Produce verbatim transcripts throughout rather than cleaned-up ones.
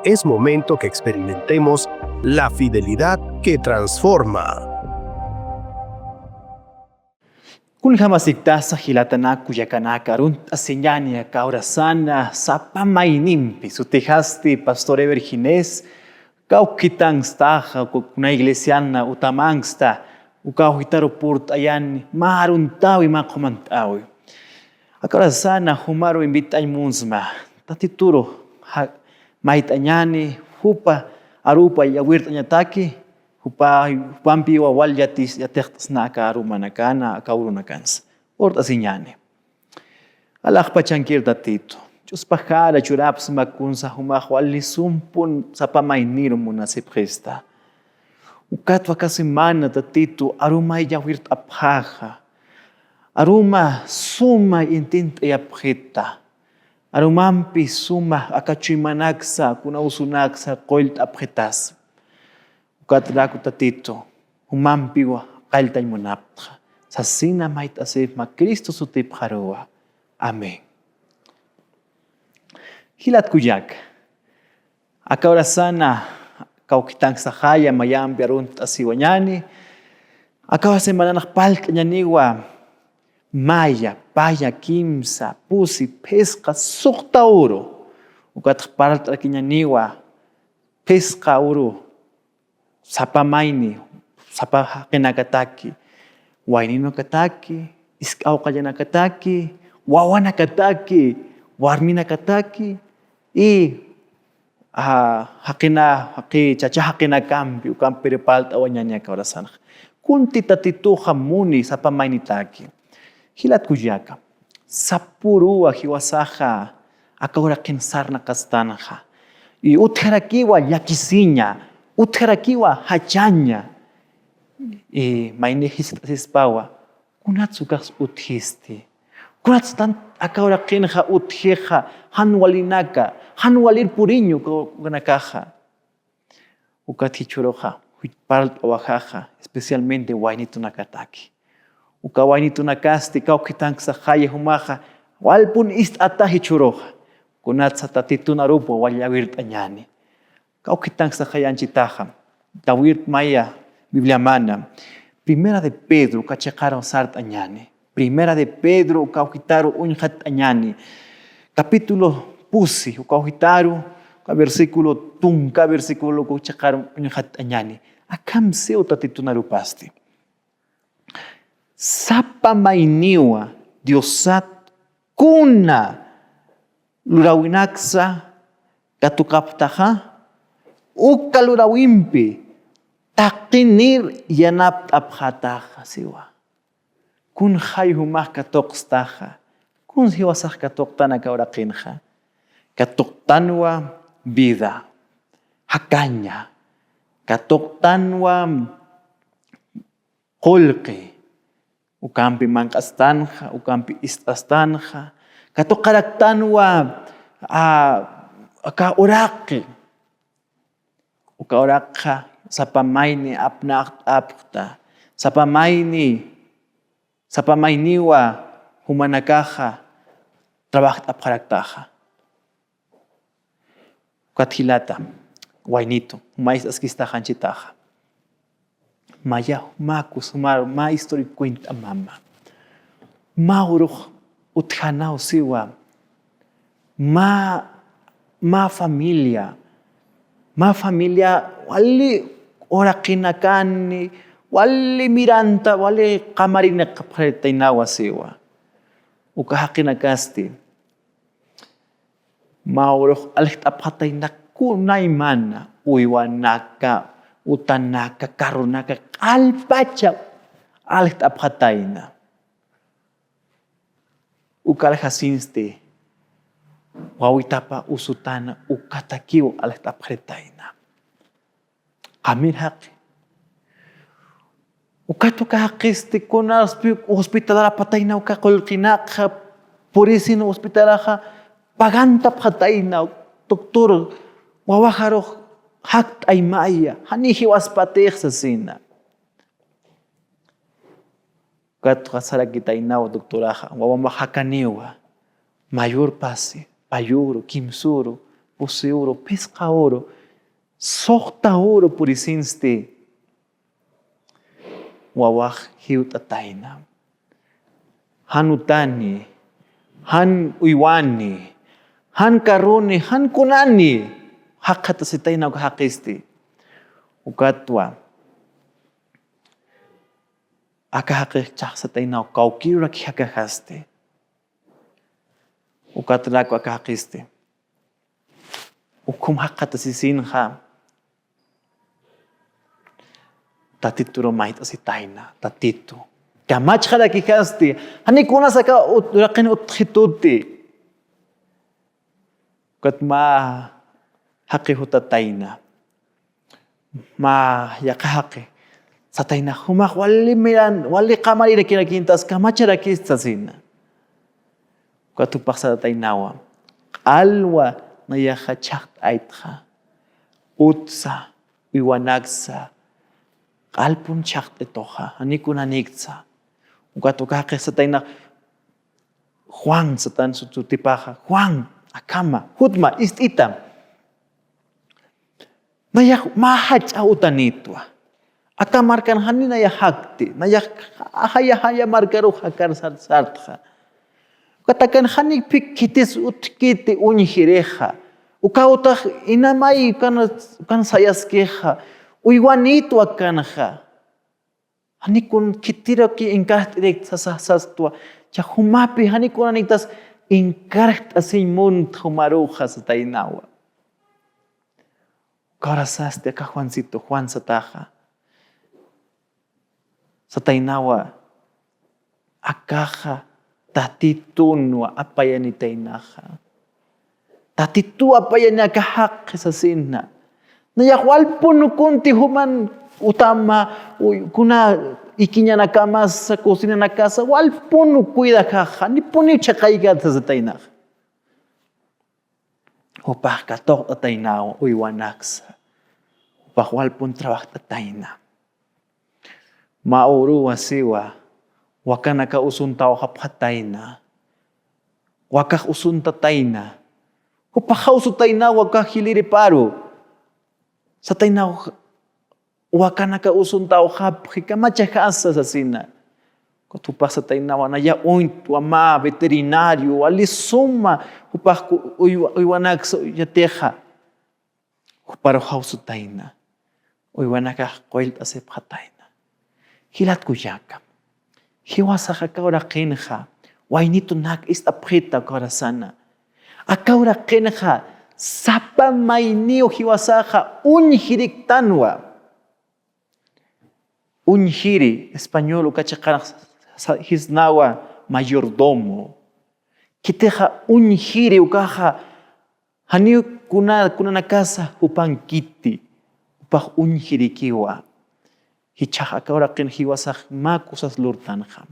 Es momento que experimentemos la fidelidad que transforma. Kunjamasiktasa jilatanaka kullakanaka, arunt'asiñäni aka urasana sapa maynimpi. Sutijasti Pastor Ever Ginés, kawkitankstaxa, kuna iglesiana utamansta, uka kawkitaru purt'ayani, mä aruntäwi, mä qhumant'äwi. Aka urasana jumaru invitañ munsma, Tatituru ja-, mayt'añäni, jupa arupa yawirt'añataki, jupa, jupampiwa wal yatis-, yatiqt'asna aka arumanakana, aka urunakansa. Purt'asiñäni. Alaxpachankir Tatitu. Ch'uspajara churapxsma kunsa jumax wali sumpun sapa maynir munasipxista. Ukatwa aka semana Tatitu, arumay yawirt'apxäxa. Aruma suma intint'ayapxita. Arumampi suma aka chuymanaksa, kuna usunaksa qullt'apxitas. Ukataraku Tatitu, jumampiwa qalltañ munapxta. Sasina mayt'asipxsma Cristo sutipxaruwa. Amén. Jilat kullaka. Aka urasana kawkitankstaxaya mayampi arunt'asiwañäni. Aka semananx parlt'añäniwa maya, paya, kimsa, pusi, phisqa, suxta uru. Ukatx parlt'arakiñäniwa phisqa uru. Sapa mayni, sapa jaqinakataki, wayninakataki, isk'awqallanakataki, wawanakataki, warminakataki, y, ah, jaqina, jaqi, chacha jaqinakampi, ukampiri parlt'awañäni aka urasanxa. Kunti Tatituxa muni sapa maynitaki. Jilat kullaka, sapüruwa jiwasaxa aka uraqin sarnaqastanxa. Y utjarakiwa llakisiña, utjarakiwa jachaña. Y maynix jiskt'asispawa, kunats ukax utjisti. Kunats tan aka uraqinxa utjixa, jan walinaka, jan walir puriñ uka, ukanakaxa. Ukat jichhüruxa, parlt'awaxaxa, especialmente waynitunakataki. Uka waynitunakasti kawkitankstaxaya jumaxa, walpun ist'ata jichhüruxa. Kunatsa Tatitun arupa wal yawirt'añäni. Kawkitankstaxaya anchitaxa, yawirt'amaya Bibliamana. Primera de Pedro, uka chiqaru sart'añäni. Primera de Pedro, uka kawkitaru uñxatt'añäni. Capítulo pusi, uka kawkitaru, uka versículo tunka, versículo uka chiqaru uñxatt'añäni. Akham siw Tatitun arupasti. Sapa mayniwa Diosat kuna luräwinaksa katuqapxtaxa, uka luräwimpi taqinir yanapt'apxätaxa siwa. Kunjay jumax katuqstaxa, kuns jiwasax katuqtan aka uraqinxa. Katuqtanwa vida, jakaña, katuqtanwa qullqi, ukampi manq'astanxa, ukampi ist'astanxa, katuqaraktanwa, a, aka uraqi, uka uraqxa sapa mayni apnaqt'apxta, sapa mayni, sapa mayniwa jumanakaxa trabajt'apxaraktaxa. Ukat jilata, waynitu, mä ist'askistaxa anchitaxa. Maya, mä kusmar, mä historia cuenta mama. Mä urux utjanaw siwa. Mä, mä familia. Mä familia wali uraqinakani, wali miranta, wali qamarinakapxaritaynawa siwa. Uka jaqinakasti. Mä urux aljt'apxatayna kunaymana, uywanaka, utanaka, carronaka, q'alpacha aljt'apxatayna. Uka aljasinsti, wawitapa usutana, ukatakiw aljt'apxaritayna. Qamir jaqi. Ukat uka jaqisti kunaspi hospitalarapatayna uka qullqinakxa, purisin hospitalaxa, pagantapxatayna, doctor, wawaxarux jakt'aymaya, jani jiwaspatix sasina. Ukat sarakitaynaw doctoraxa, wawamax jakaniwa, mayor pasi, payuru, kimsuru, pusi uru, phisqa uru, suxta uru purisinsti. Wawax jiwt'atayna. Jan utani, jan uywani, jan carroni, jan kunani jaqhatasitayna uka jaqisti. Ukatwa aka jaqix chhaqsatayna kawkïrurak jakajasti. Ukatrak aka jaqisti. Ukhum jaqhatasisinxa. Tatituru mayt'asitayna, Tatitu. Kamachxarakijasti, janiw kunas aka ut-, uraqin utjituti. Ukat mä jaqi jutatayna. Mä yaqha jaqi. Satayna jumax wali miran, wali qamarirakirakintas kamacharakista sasina. Ukat jupax sataynawa. Q'alwa nayaxa chhaqt'aytxa. Utsa, uywanaksa. Q'alpun chhaqt'ituxa. Janiw kunaniksa. Ukat uka jaqix satayna Juan satan sutipaxa. Juan, akhama, jutma, ist'ita. Nayax mä jach'a utanïtwa. Aka markan jani nayax jakti, nayax jaya, jaya markarux jakar sar-, sartxa. Ukat akan jani phi khitis utjkiti uñjirixa. Uka utax inamay ukan, ukan sayaskixa. Uywanïtwa akanxa. Jani kun khitirakiw inkarjt'irikta sasa, sastwa. Cha jumapi jani kunaniktas inkarjt'asiñ munt jumaruxa sataynawa. Ukawar sasti aka Juancito, Juan sataxa. Sataynawa, akaxa Tatitunwa apayanitaynaxa. Tatitu apayani aka jaqi sasina. Nayax walpun ukunti juman utama, u-, kuna ikiñanakamasa, cocinanakasa, walpun cuidajaxa, janipuniw chhaqaykäta sataynaxa. Jupax katuqt'ataynawa uywanaksa. Jupax walpun trabajt'atayna. Mä uruwa siwa, wakanaka usuntawxapxatayna. Wakax usuntatayna. Jupax jawsutaynawa wakax jilïriparu. Sataynaw wakanaka usuntawxapxi, kamachajasa sasina. Ukat jupax sataynawa naya uñtwa mä veterinario, wali suma, jupax ku-, uywa-, uywanaksa yatixa. Juparux jawsutayna. Uywanakax qullt'asipxatayna. Jilat kullaka. Jiwasax aka uraqinxa, waynitunak ist'apxita uka urasana. Aka uraqinxa, sapa mayniw jiwasaxa, uñjiriktanwa. Uñjiri, español uka chiqanx sa-, jisnawa mayordomo. Khitixa uñjiri ukaxa, janiw kuna, kunanakasa jupankiti, jupax uñjirikiwa. Jichhax aka uraqin jiwasax mä cosas lurtanxa.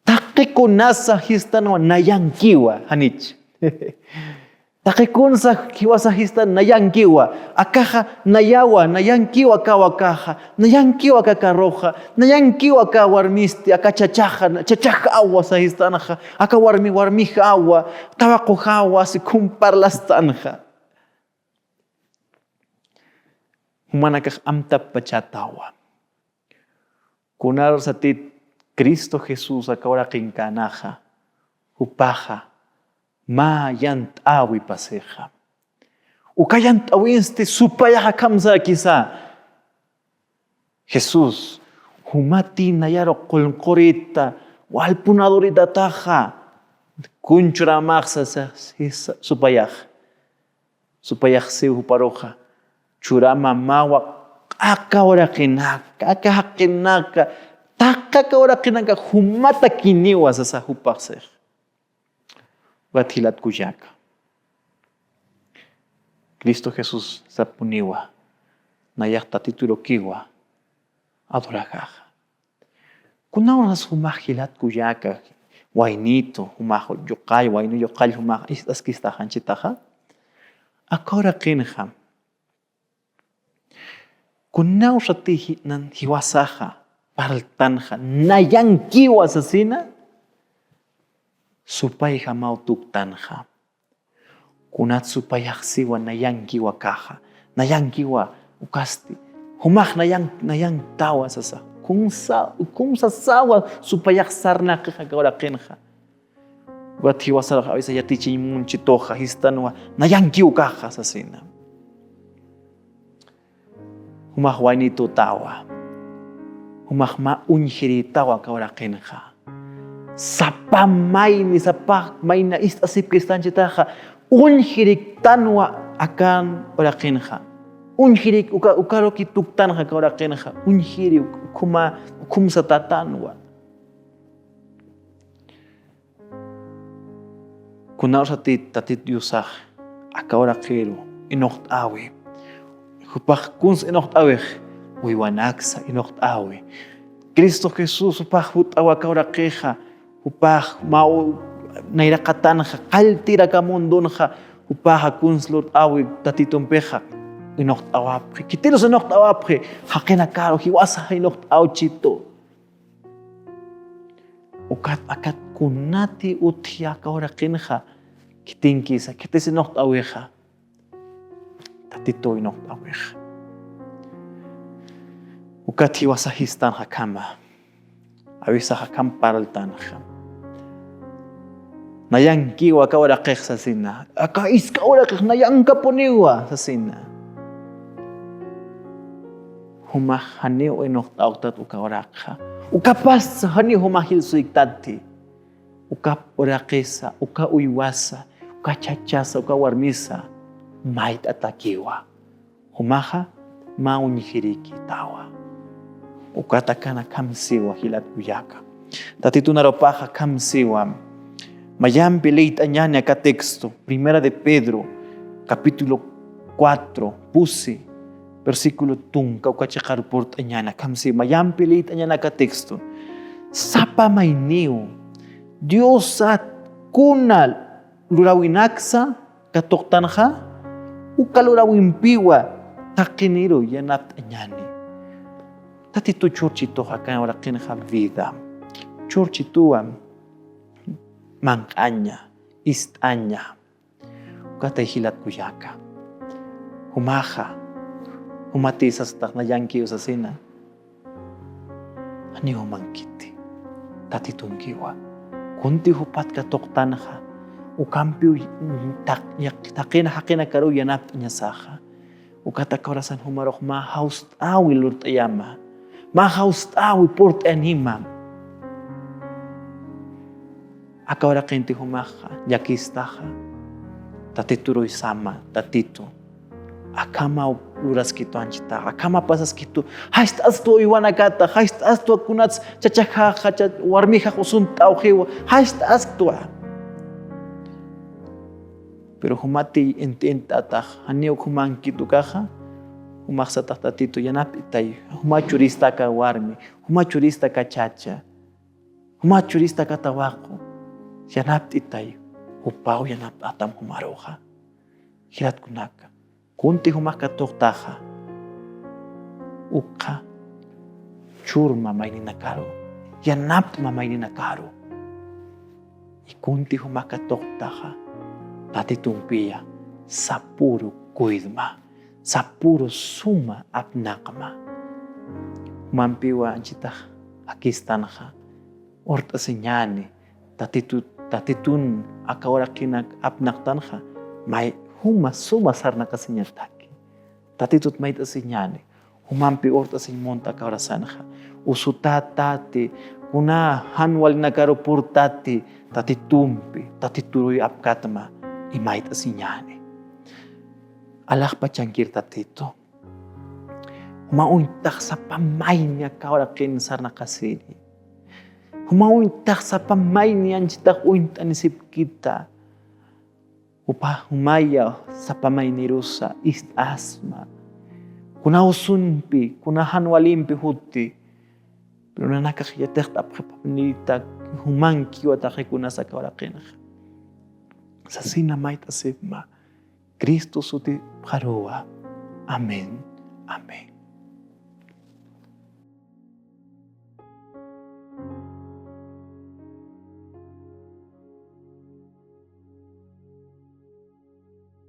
Taqi kunasa jistanwa nayankiwa, janich. Taqi kunsa jiwasa jistan nayankiwa, akaxa nayawa, nayankiwa akawa akaxa, nayankiwa aka carroxa, nayankiwa aka warmisti, aka chachaxa, chachajawa sa jistanxa, aka warmi, warmijawa, tawaqujawa, si khum parlastanxa. Jumanakax amtapachatawa. Kunar satit Cristo Jesús aka uraqinkanaxa, jupaxa, mä yant'äwi pasixa. Uka yant'äwinsti supayax akham sarakisa. Jesús, jumati nayaru qullqurita, walpun adoritataxa, kun churamax sasa, sisa, supayax. Supayax siw juparuxa, churama mawa, aka uraqinaka, aka jaqinaka, taqi aka uraqinaka, jumatakiniwa sasa jupax six. Ukat jilat kullaka. Cristo Jesús sapuniwa, nayax Tatiturukiwa, adorajaxa. Kuna urasas jumax jilat kullaka, waynitu, jumax yuqall, waynu yuqall jumax ist'askistaxa anchitaxa. Aka uraqinxa. Kuna urasati ji-, nan jiwasaxa, parltanxa, nayankiwa sasina, supayjamaw tuktanxa. Kunat supayaxsiwa nayankiwa kaxa, nayankiwa ukasti. Jumax nayan, nayantawa sasa. Kunsa, kunsasawa supayax sarnaqixa aka uraqinxa. Ukat jiwasarax a veces yatichiñ munchituxa, jistanwa, nayankiw kaxa sasina. Jumax waynitutawa. Jumax mä uñjirïtawa aka uraqinxa. Sapa mayni, sapa mayna ist'asipkistanchitaxa, uñjiriktanwa akan uraqinxa. Uñjirik uka, ukaruki tuktanxa aka uraqinxa. Uñjiri uk-, ukhuma, ukhumsa tatanwa. Kunawsati Tatit Diosax aka uraqiru inuqt'äwi. Jupax kuns inuqt'äwix, uywanaksa inuqt'äwi. Cristo Jesús jupax jut'awa aka uraqixa, jupax mä u-, nayraqatanxa, qalltir aka mundunxa, jupaxa kuns lurt'äwi Tatitumpixa, inuqt'awapxi. Khitirus inuqt'awapxi, jaqinakaru jiwasaxa inuqt'awchitu. Ukat, akat kunati utji aka uraqinxa, khitinkisa, khitis inuqt'äwixa, Tatituw inuqt'äwixa. Ukat jiwasa jistanxa akhama, a veces akham parltanxa. Nayankiwa aka uraqix sasina, aka isk'a uraqix nayankapuniwa sasina. Jumax janiw inuqt'awktat uka uraqxa. Ukapasa janiw jumax jilsuyktati. Uka uraqisa, uka uywasa, uka chachasa, uka warmisa, mayt'atakiwa. Jumaxa mä uñjirïkitawa. Ukat akan akham siwa jilat kullaka. Tatitun arupaxa akham siwa. Mayampi liyt'añäni aka texto, Primera de Pedro, capítulo cuatro, pusi, versículo tunka, uka chiqaru purt'añäni, akham siwa. Mayampi liyt'añäni aka texto. Sapa mayniw, Diosat kuna luräwinaksa katuqtanxa, uka luräwimpiwa taqiniru yanapt'añäni. Tatitu churchituxa aka uraqinxa vida. Churchituwa manq'aña, ist'aña. Ukatay jilat kullaka. Jumaxa, jumati sastix nayankiw sasina. Janiw jumankiti, Tatitunkiwa. Kunti jupat katuqtanxa, ukampiw taq-, yaq-, taqina jaqinakaruw yanapt'añasaxa. Ukat aka urasan jumarux mä jawst'äwi lurt'ayama. Mä jawst'äwi purt'ayanima. Aka uraqinti jumaxa llakistaxa, Tatituruy sama, Tatitu, akhama luraskitu anchhitaxa, akhama pasaskitu, jast'astu uywanakata, jast'astu kunats chachajaxa, cha-, warmijax usunt'awxiwa, jast'astu. Pero jumati int'int'atax, janiw jumankitu kaxa, jumax satax Tatitu yanapt'itay, juma churista aka warmi, juma churista aka chacha. Juma churista aka tawaqu, yanapt'itay, jupaw yanapt'atam jumaruxa. Jilat kunaka, kunti jumax katuqtaxa, ukxa churma mayninakaru, yanapt'ma mayninakaru. Y kunti jumax katuqtaxa, Tatitumpiya sapüru kuydma. Sapüru suma apnaqma. Jumampiwa anchhitax jakistanxa, urt'asiñäni, Tatitu, Tatitun aka uraqinak apnaqtanxa, may juma suma sarnaqasiñataki. Tatitut mayt'asiñäni, jumampi urt'asiñ munta aka urasanxa. Usutätati, kuna jan walinakaru purtati, Tatitumpi, Tatituruy apkatma, y mayt'asiñäni. Alaxpachankir Tatitu. Juma uñtax sapa mayni aka uraqin sarnaqasiri. Juma uñtax sapa mayni anchhitax uñt'anisipkita. Jupa jumaya sapa maynirusa ist'asma. Kuna usunpi, kuna jan walimpi juti. Pero nanakax yatiqt'apxipxapnïta jumankiwa taqi kunas aka uraqinxa. Sasina mayt'asipma. Cristo sutipxaruwa. Amén. Amén.